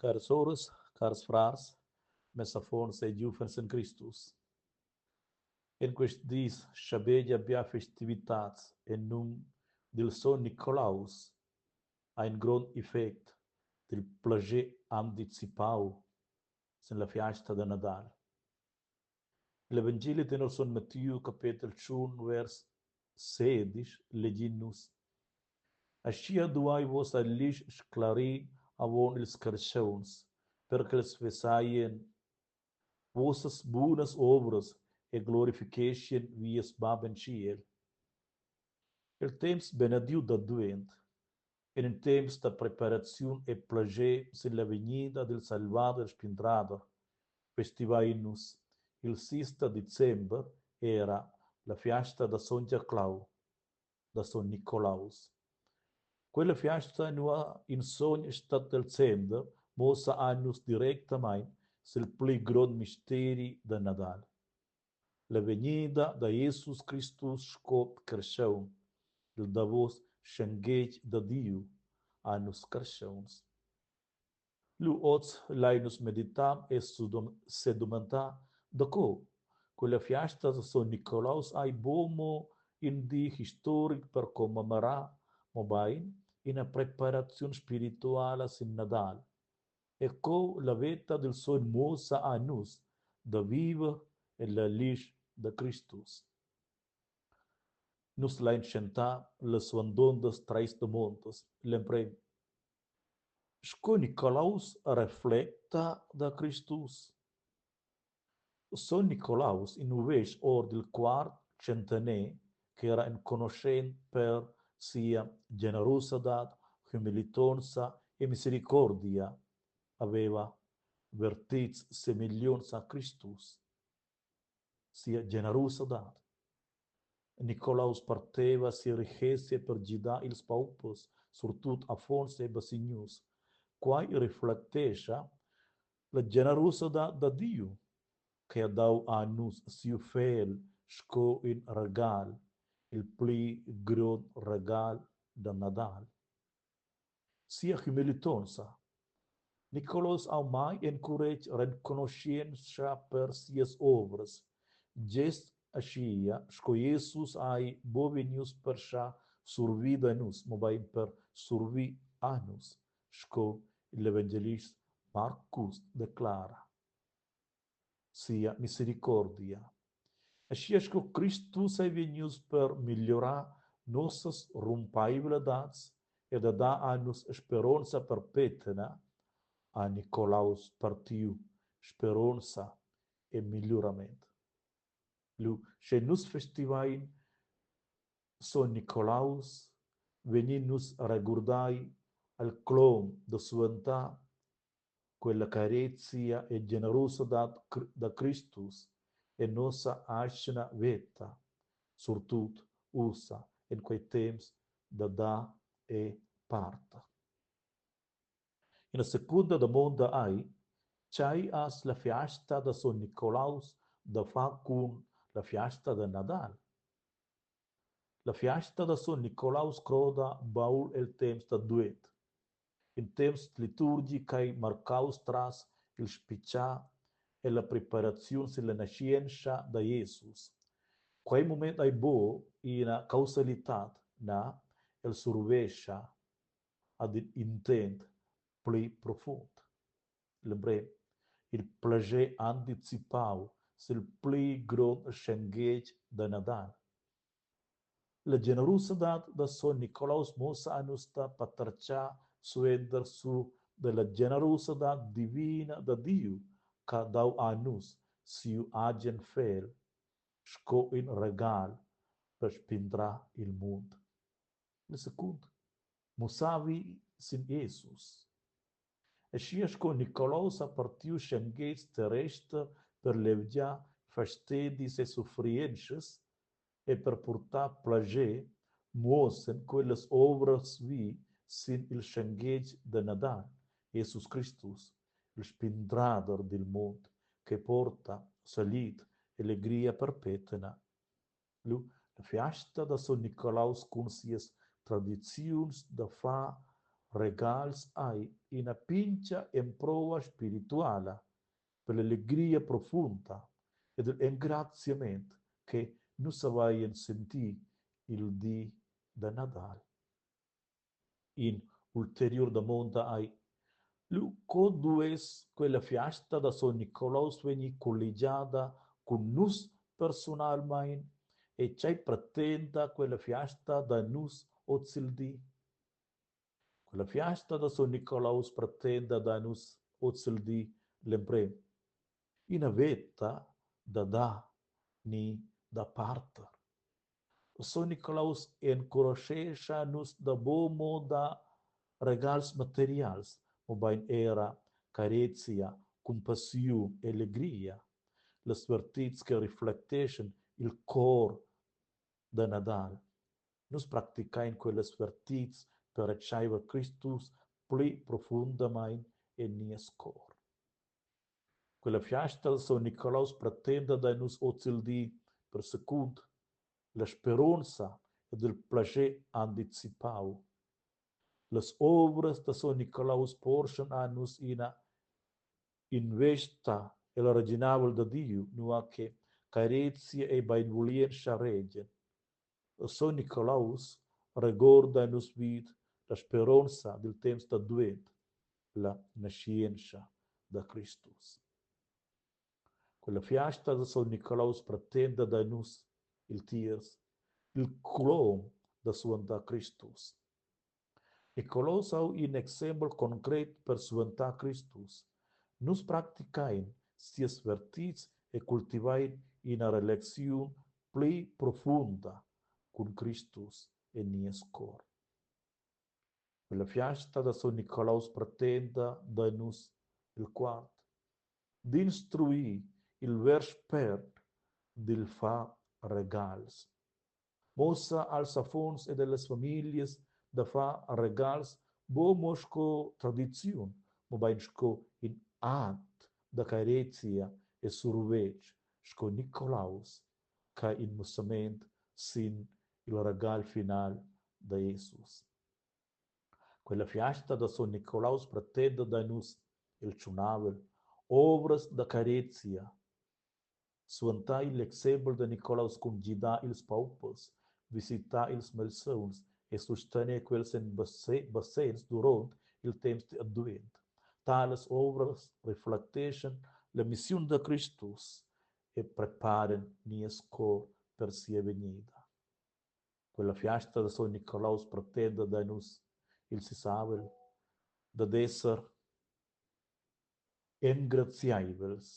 Caras soras, cars frars, mes affons e giuvens en Cristus. En quests dis schabegia bia festivitads en num dil sogn Nicolaus ha in grond effect dil plascher anticipau sin la fiasta da Nadal. L'evangeli tenor sogn Mattiu capetel tschun vers sedisch legin nus: Aschia duai vossa glisch sclarir avon ils carstgauns, per ch'els vesaien vossas bunas ovras e glorificheschien vies Bab en tschiel. El temps benediu d'advent, en in temps da preparaziun e plascher sin la vegnida dil Salvader spindrader, festivein nus ils sis da december era la fiasta da Sontga Clau. da sogn Nicolaus. Quella fiasta nua in sogn stat el center muossa a nus directamain sil pli grond misteri da Nadal. La vegnida da Jesus Cristus sco carstgaun, il davos schenghetg da Diu a nus carstgauns. Lu oz lein nus meditar e sedumandar daco quella fiasta da sogn Nicolaus ei buca mo in di historic per commemorar, mobein ina preparaziun spirituala sin Nadal e co la veta dil sogn muossa a nus da viver ella glisch da Cristus. Nus lein tschentar las suandontas treis damondas. L'emprem: Sco Nicolaus reflecta da Cristus. Sogn Nicolaus, in uvestg ord il quart tschentaner ch'era enconuschent per sia generusadad, humilitonza e misericordia, haveva vertits semeglionts a Cristus. Sia generusadad. Nicolaus parteva sia richezia per gidar ils paupers, surtut affons e basignus. Quai reflectescha la generusadad da Diu che ha dau a nus siu fegl sco in regal, il pli grond regal da Nadal. Sia humilitonza. Nicolaus ha mai encuretg renconuschientscha per sias ovras, gest aschia sco Jesus ei buca vegnius per schar survir da nus, mobein per survir a nus, sco igl evangelist Marcus declara. Sia misericordia. Aschia sco Cristus ei vegnius per migliurar nossas rumpaivladads e da dar a nus speronza perpetna, ha Nicolaus partiu speronza e migliurament. Lu, sche nus festivein sogn Nicolaus, vegnin nus regurdai al clom da suentar quella carezia e generusadad da Cristus en nossa atgna veta, surtut ussa en quei temps da dar e parter. Ina secunda damonda ei, Tgei has la fiasta da sogn Nicolaus da far cun la fiasta da Nadal? La fiasta da sogn Nicolaus croda baul el temps da duet. In temps liturgic ei marcaus tras il spitgar e la preparaziun sin la naschientscha da Jesus. Quei mument ei buc ina causalitad, na, el survescha ad in intent pli profund. L'emprem, il plascher anticipau sil pli grond schenghetg da Nadal. La generusadad da sogn Nicolaus muossa a nus da patertgar suenter sur dalla generusadad divina da Diu ch'ha dau a nus siu agen fegl sco in regal per spindrar il mund. Il secund mussavi sin Jesus. Aschia sco Nicolaus ha partiu schenghetgs terrester per levgiar fastedis e suffrientschas e per purtar plascher, muossen quellas ovras vi sin il schenghetg da Nadal, Jesus Cristus, il spindrader dil mund che porta salid e legria perpetna. Lu la fiasta da sogn Nicolaus cun sias tradiziuns da far regals ei ina pintga emprova spirituala per la legria profunda ed igl engraziament che nus havein sentir il di da Nadal. In ulteriur damonda ei: Lu co duess quella fiasta da sogn Nicolaus vegnir colligiada cun nus persunalmein e tgei pretenda quella fiasta da nus ozildi? Quella fiasta da sogn Nicolaus pretenda da nus ozildi l'emprem ina veta da dar ni da parter. Sogn Nicolaus encuraschescha nus da buca mo da regals materials, mobein era carezia, cumpassiun e legria, las vertits che reflecteschan il cor da Nadal. Nus practichein quellas vertits per retscheiver Cristus pli profundamain en nies cor. Quella fiasta da sogn Nicolaus pretenda da nus ozildi per secund la speronza ed il plascher anticipau. Las ovras da sogn Nicolaus porschan a nus ina investa ella reginavel da Diu, nua che carezia e beinvulientscha regen. Sogn Nicolaus regorda nus vid la speronza dil temps d'advent, la naschientscha da Cristus. Quella fiasta da sogn Nicolaus pretenda da nus, il tiers, il clom da suandar Cristus. Nicolaus ha in exempel concret per suandar Cristus. Nus practichein sias vertits e cultivein ina relaziun pli profunda cun Cristus en nies cor. Quella fiasta da sogn Nicolaus pretenda da nus il quart d'instruir il ver spert dil far regals. Muossa als affons ed allas famiglias da far regals buca mo sco tradiziun, mobein sco in act da carezia e survetsch, sco Nicolaus ch'ei in mussament sin il regal final da Jesus. Quella fiasta da sogn Nicolaus pretenda da nus il tschunavel ovras da carezia. Suentar igl exempel da Nicolaus cun gidar ils paupers, visitar ils malsauns e sustener quels en basegns duront il temps d'advent. Talas ovras reflecteschan la missiun da Cristus e preparan nies cor per sia vegnida. Quella fiasta da sogn Nicolaus pretenda da nus il sisavel dad esser engraziaivels.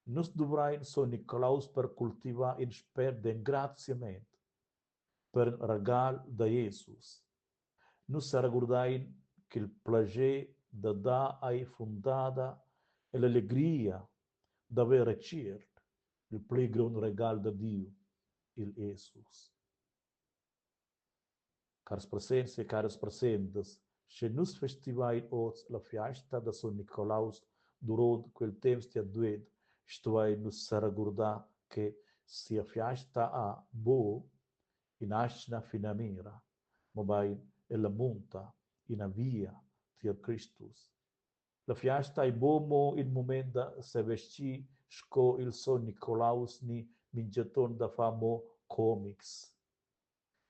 Nus duvrain sogn Nicolaus per cultivar in spert d'engraziament per il regal da Jesus. Nus seregurdain ch'il plascher da dar ei fundada ella legria d'haver retschiert il pli grond regal da Diu, il Jesus. Cars presents e caras presentas, sche nus festivain oz la fiasta da Son Nicolaus duront quel temps d'advent, stuein nus seregurdar che sia fiasta ha buc in'atgna finamira, mobein ella munta ina via tier Cristus. La fiasta ei buc mo in mument da sevestgir sco il sogn Nicolaus ni mintgaton da far mo comics.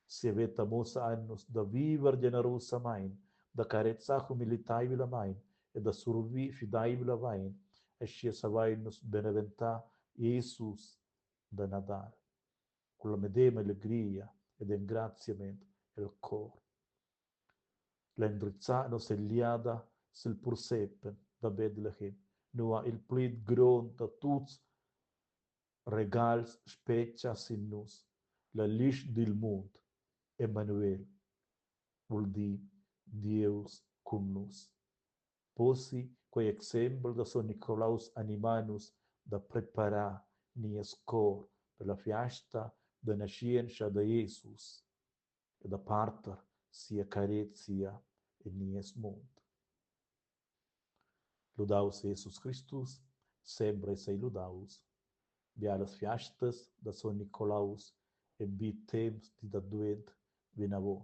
Sia veta muossa a nus da viver generusamein, da carezar humiliteivlamein e da survir fideivlamein, aschia savein nus beneventar Jesus da Nadal cun la medema legria ed engraziament el cor. L'endrizzar nossa egliada sil pursepen da Betlehem, nua il pli grond da tuts regals spetga sin nus, la glisch dil mund, Emmanuel, vul dir Dieus cun nus. Possi quei exempel da sogn Nicolaus animar nus da preparar nies cor per la fiasta da naschientscha da Jesus e da parter sia carezia en nies mund. Ludaus Jesus Cristus, sempre sei ludaus. Bialas fiastas da sogn Nicolaus e bi temps d'advent vinavon.